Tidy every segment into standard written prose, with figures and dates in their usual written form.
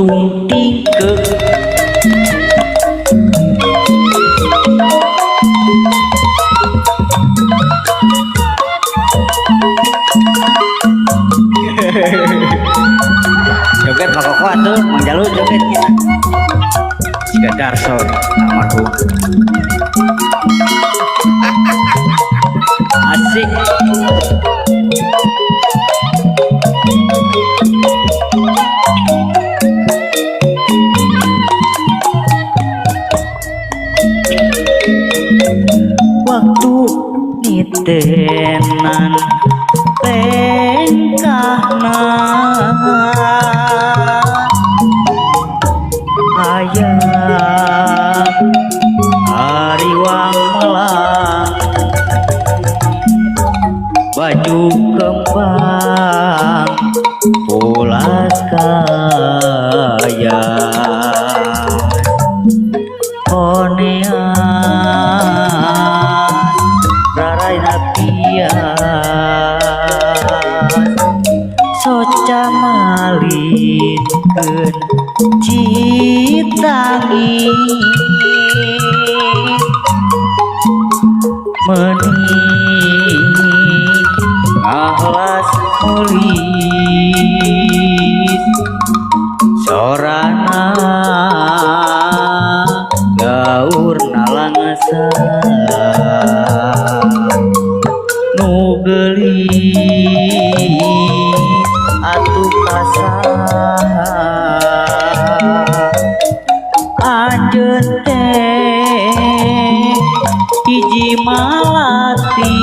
Ujung tingke. Joget Pak Koko atuh, Mang Jalu joget kita. Siga Darson almarhum. Asik. Waktu nitenan lengkahna aya hariwang melang baju kembang pulas kaya konean raraina pias soca malikeun citangi meni ahlas mulis sorana gaur nalangsa nu geulis atuh kasaha anjeun teh hiji malati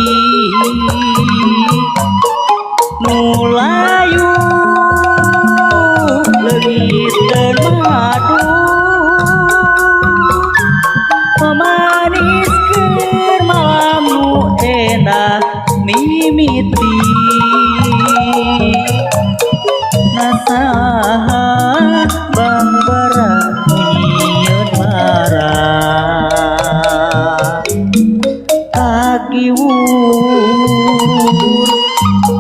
nu layu leungit madu memaniskeun malam nu endah mimiti nasaha bangbara nyieun marah kagiwur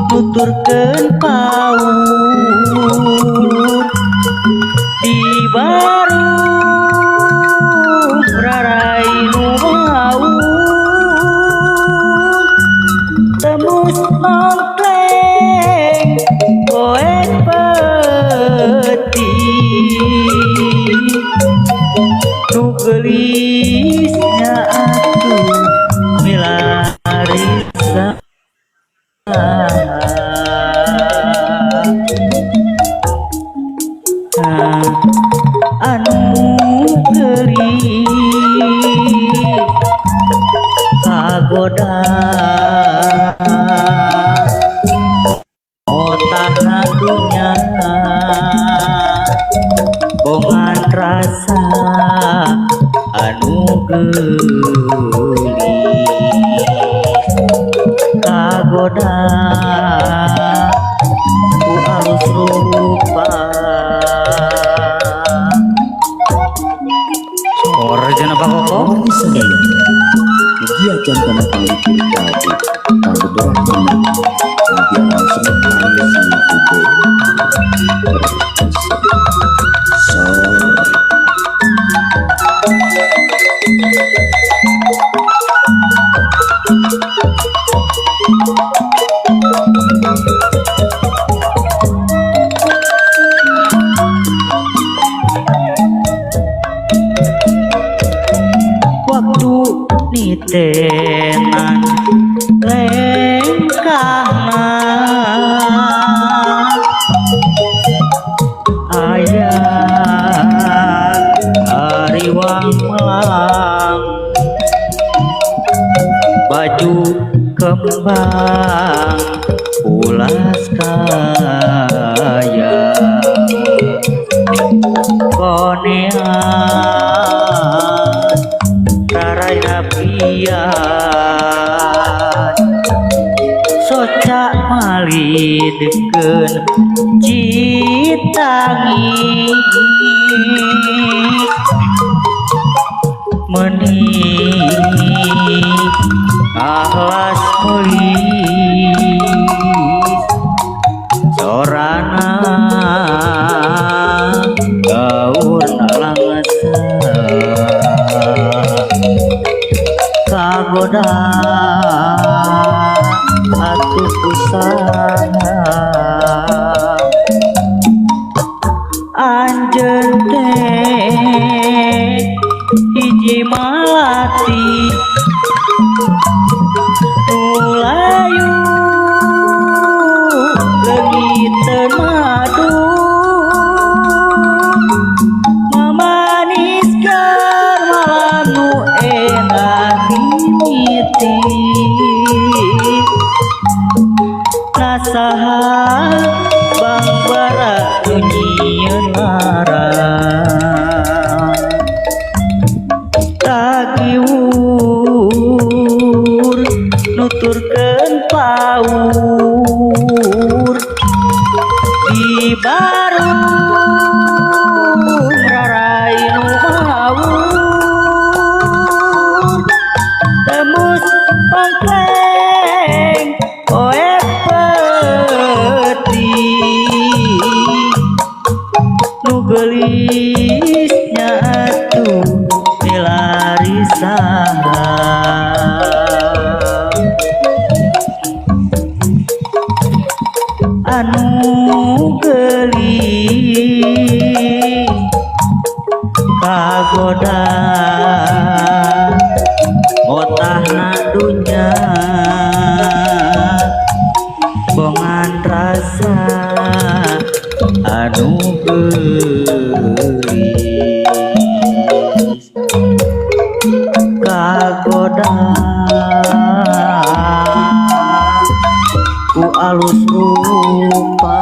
nuturkeun paur di baruh rarai nu maun tembus nongkleng poek peuting nu geulisnya atuh milarisa. Anu geulis kagoda otakna dunya bongan rasa anu geulis kagoda ku alus rupa. Sora Pak Koko. Wargi sadaya, mugia acan kana panglipur kabeh kanggo dorong anak mugia langsung aya di YouTube. Sor. Waktu nitenan lengkahna aya hariwang melang baju kembang ulas kaya konean raraina pian soca malidkeun citangi meni ahlas mulis sorana Baurna langsa kagoda atuh usaha anjeun teh hiji malati nu layu leungiteun madu mamaniskeun malam nu endah mimiti nasaha Bangbara nu nyieun ngaran tagiwur nuturkeun paur di barung rarai nu mawur tembus ongkleng poe peuting nu geulis nya atuh milari saha anu geulis kagoda motahna dunya bongan rasa anu geulis kagoda ku alus rupa.